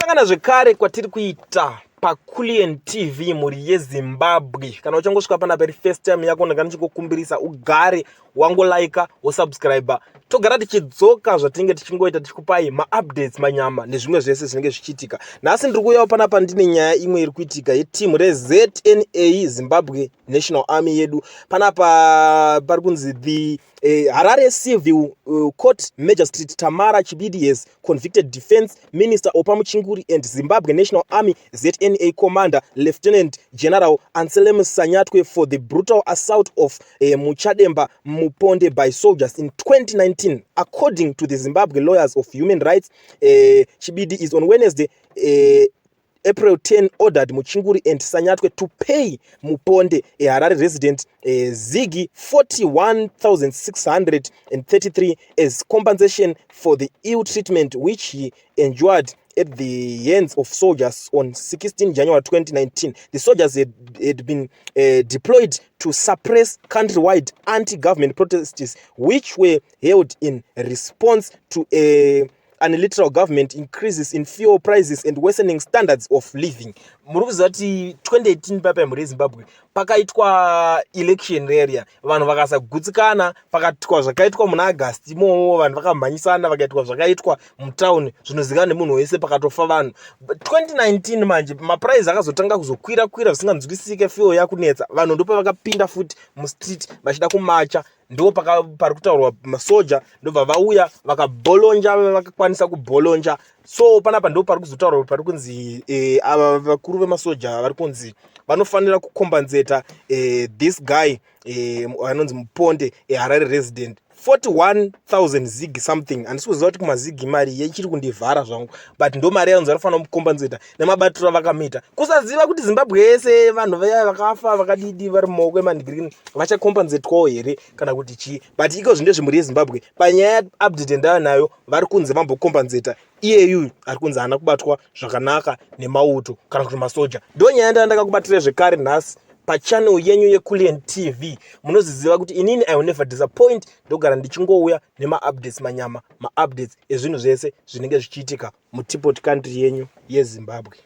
Kusangana zvekare kwatiri kuita paCulian TV, mhuri yeZimbabwe. Kana uchangosvika panapa iri first time yako, ndanga ndichikukumbirisa ugare wangolaika, wosubscribe. Togara tichidzoka zvatinenge tichingoita, tichikupai maupdates, manyama nezvimwe zvese zvinenge zvichiitika. Nhasi ndiri kuuyawo panapa ndine nyaya imwe iri kuitika yetimu reZNA, Zimbabwe National Army yedu. Panapa pari kunzi the Harare Civil Court Magistrate Tamara Chibidi has convicted Defense Minister Oppah Muchinguri and Zimbabwe National Army, ZNA, Commander Lieutenant General Anselem Sanyatwe for the brutal assault of Muchademba Muponde by soldiers in 2019. According to the Zimbabwe Lawyers of Human Rights, Chibidi is on Wednesday, April 10, ordered Muchinguri and Sanyatwe to pay Muponde, a Harare resident, Zigi 41,633 as compensation for the ill treatment which he endured at the hands of soldiers on 16 January 2019. The soldiers had been deployed to suppress countrywide anti-government protests which were held in response to a unilateral government increases in fuel prices and worsening standards of living. Muri kuziva kuti 2018 papa, mhuri yeZimbabwe, pakaitwa election area, vanhu vakasagutsikana, pakaitwa zvakaitwa muna August imomo, vanhu vakamhanyisana, vakaitwa zvakaitwa mutauni zvinozivikanwa nemunhu wese, pakatofa vanhu. 2019 manje maprice akazotanga kuzokwira kwira zvisinganzwisisike, fuel yakunetsa, vanhu ndopavakapinda futi mustreet vachida kumacha. Ndo pari kutaurwa masoja ndobva vauya vakabholonja, vakakwanisa kubholonja. So panapa ndo pari kuzotaurwa, pari kunzi ava vakuru vemasoja vari kunzi vanofanira kucompensata this guy anonzi Muponde, eHarare resident, 41,000 zig something. Handisi kuziva kuti kumazigi mari yechiri kundivhara zvangu, but ndo mari yaunzi vanofanira kumucompensata nemabatiro avakamuita. Kusaziva kuti Zimbabwe yese, vanhu vaya vakafa vakadidi vari mumaoko emandigirini, vachacompensatwawo here kana kuti chii? But iko zvinhu ndezvemhuri yeZimbabwe. Panyaya update ndava nayo, vari kunzi vambocompensata iyeyuyu ari kunzi haana kubatwa zvakanaka nemauto kana kuti masoja. Ndo nyaya ndaa ndakakubatira zvekare nhasi pachannel yenyu yeCulian TV. Munoziziva kuti inini I will never disappoint, ndogara ndichingouya nemaupdates manyama, maupdates ezvinhu zvese zvinenge zvichiitika muteapot country yenyu yeZimbabwe.